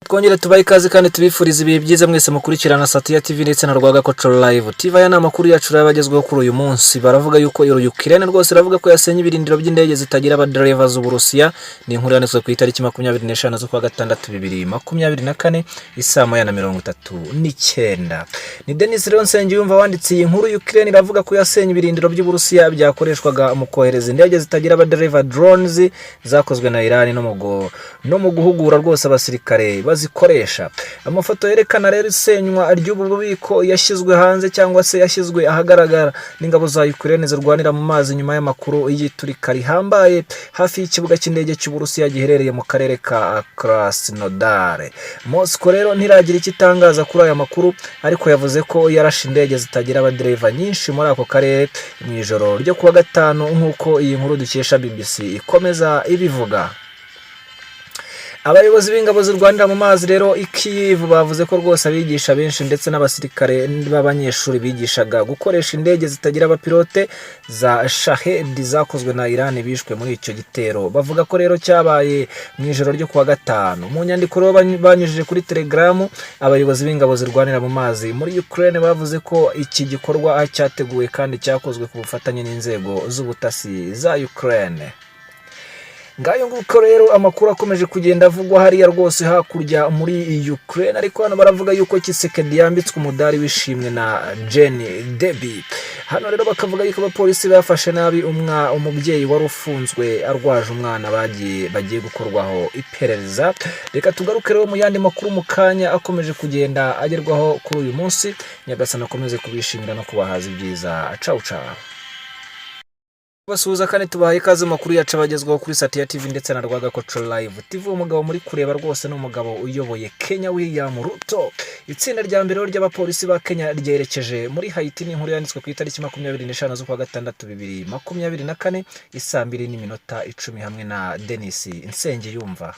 Twongere tubahe ikaze kandi tubifuriza ibihe byiza mwese mukurikirana Satiya TV ndetse na Rwagakoco Live TV. Aya ni amakuru yacu rero agezweho kuri uyu munsi. Baravuga yuko Ukraine rwose iravuga ko yasenye ibirindiro by'indege zitagira abadereva z'Uburusiya. Ni inkuru yanditswe ku itariki 25 z'ukwa gatandatu 2024, isaa 1:39. Ni Denis rero Nsengiyumva wanditse iyi nkuru. Ukraine iravuga ko yasenye ibirindiro by'Uburusiya byakoreshwaga mu kohereza indege zitagira abadereva, drones, zakozwe na Iran, no mu guhugura rwose abasirikare bazikoresha. Amafoto yerekana rero isenywa ry'ubu bubiko yashyizwe hanze cyangwa se yashyizwe ahagaragara n'ingabo za Ukraine zirwanira mu mazi, nyuma y'amakuru y'iturika rihambaye hafi y'ikibuga cy'indege cy'Uburusiya giherereye mu karere ka Krasnodar. Moscow rero ntiragira icyo itangaza kuri aya makuru, ariko yavuze ko yarashe indege zitagira abadereva nyinshi muri ako karere mu ijoro ryo kuwa gatanu, nk'uko iyi nkuru dukesha BBC ikomeza ibivuga. Abayobozi b'ingabo zirwanira mu mazi rero i Kyiv bavuze ko rwose abigisha benshi ndetse n'abasirikare b'abanyeshuri bigishaga gukoresha indege zitagira abapilote za Shahed zakozwe na Iran bishwe muri icyo gitero. Bavuga ko rero cyabaye mu ijoro ryo kuwa gatanu. Mu nyandiko rero banyujije kuri Telegram, abayobozi b'ingabo zirwanira mu mazi muri Ukraine bavuze ko iki gikorwa cyateguwe kandi cyakozwe ku bufatanye n'inzego z'ubutasi za Ukraine. Ngayo nguko rero amakuru akomeje kugenda avugwa hariya rwose hakurya muri Ukraine. Ariko hano baravuga yuko Tshisekedi yambitswe umudari w'ishimwe na Jenny Deby. Hano rero bakavuga yuko abapolisi bafashe nabi umubyeyi wari ufunzwe arwaje umwana bagiye gukorwaho iperereza. Reka tugaruke rero mu yandi makuru mu kanya akomeje kugenda agerwaho kuri uyu munsi. Nyagasani akomeze kubishimira no kubahaza ibyiza. Cawu cawu. Basuhuza kandi tubahaye ikaze mu makuru yacu abagezweho kuri Satiya TV ndetse na Rwagakoco Live TV. Umugabo muri kureba rwose ni umugabo uyoboye Kenya, William Ruto. Itsinda rya mbere ry'abapolisi ba Kenya ryerekeje muri Haiti. Ni inkuru yanditswe ku itariki 25 z'ukwa gatandatu 2024, isaa 2:10, hamwe na Denis Nsengiyumva.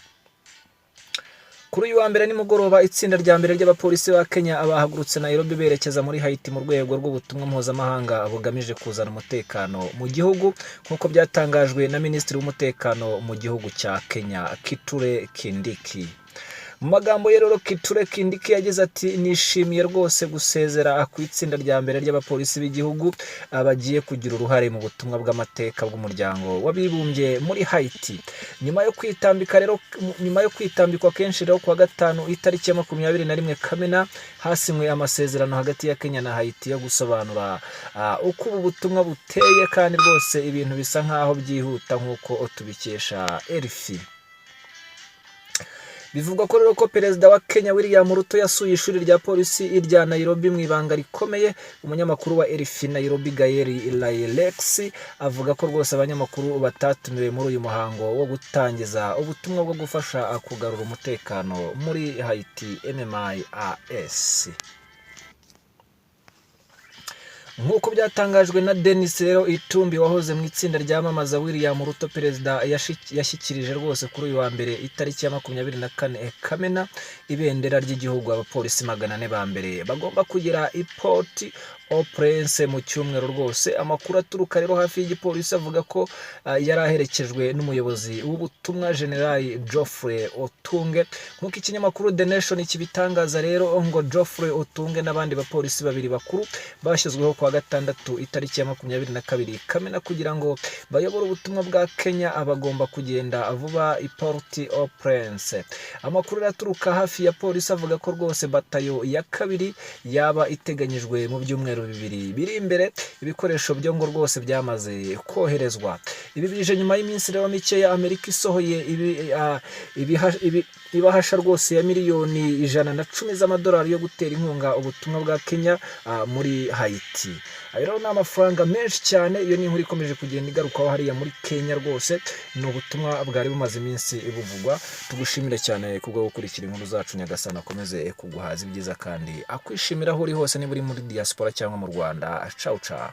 Kuri uyu wa mbere nimugoroba, itsinda rya mbere ry'abapolisi ba Kenya bahagurutse Nairobi berekeza muri Haiti mu rwego rw'ubutumwa mpuzamahanga bugamije kuzana umutekano mu gihugu, nk'uko byatangajwe na minisitiri w'umutekano mu gihugu cya Kenya, Kithure Kindiki. Mu magambo ye rero, Kithure Kindiki yagize ati: "Nishimiye rwose gusezera ku itsinda rya mbere ry'abapolisi b'igihugu bagiye kugira uruhare mu butumwa bw'amateka bw'Umuryango w'Abibumbye muri Haiti." Nyuma yo kwitambika rero, nyuma yo kwitambikwa kenshi rero, kuwa gatanu itariki ya 21 Kamena hasinywe amasezerano hagati ya Kenya na Haiti yo gusobanura uko ubu butumwa buteye, kandi rwose ibintu bisa nkaho byihuta, nk'uko tubikesha RFI. Bivugwa ko rero ko perezida wa Kenya William Ruto yasuye ishuri rya polisi rya Nairobi mu ibanga rikomeye. Umunyamakuru wa RFI Nairobi, Gael Laylex, avuga ko rwose abanyamakuru batatumiwe muri uyu muhango wo gutangiza ubutumwa bwo gufasha kugarura umutekano muri Haiti, MMIAS. Nk'uko byatangajwe na Denis rero Itumbi wahoze mu itsinda ryamamaza William Ruto, perezida yashyikirije rwose kuri uyu wa mbere itariki ya 24 Kamena ibendera ry'igihugu abapolisi 400 ba mbere bagomba kugera i Port au Prince mu cyumweru rwose. Amakuru aturuka rero hafi y'igipolisi avuga ko yari aherekejwe n'umuyobozi w'ubutumwa, General Geoffrey Otunge. Nk'uko ikinyamakuru The Nation kibitangaza rero, ngo Geoffrey Otunge n'abandi bapolisi babiri bakuru bashyizweho kuwa gatandatu itariki ya 22 Kamena kugira ngo bayobore ubutumwa bwa Kenya abagomba kugenda vuba i Port au Prince. Amakuru aturuka hafi ya polisi avuga ko rwose batayo ya kabiri yaba iteganyijwe mu byumweru 2 biri imbere. Ibikoresho byo ngo rwose byamaze koherezwa. Ibi bije nyuma y'iminsi rero mikeya Amerika isohoye ibahasha rwose ya miliyoni 110 z'amadolari yo gutera inkunga ubutumwa bwa Kenya muri Haiti. Ayo rero ni amafaranga menshi cyane. Iyo ni inkuru ikomeje kugenda igarukaho hariya muri Kenya rwose. Ni ubutumwa bwari bumaze iminsi buvugwa. Tugushimire cyane kubwo gukurikira inkuru zacu. Nyagasani akomeze kuguhaza ibyiza kandi akwishimira aho uri hose, niba uri muri diaspora cyangwa mu Rwanda. Cawu cawu.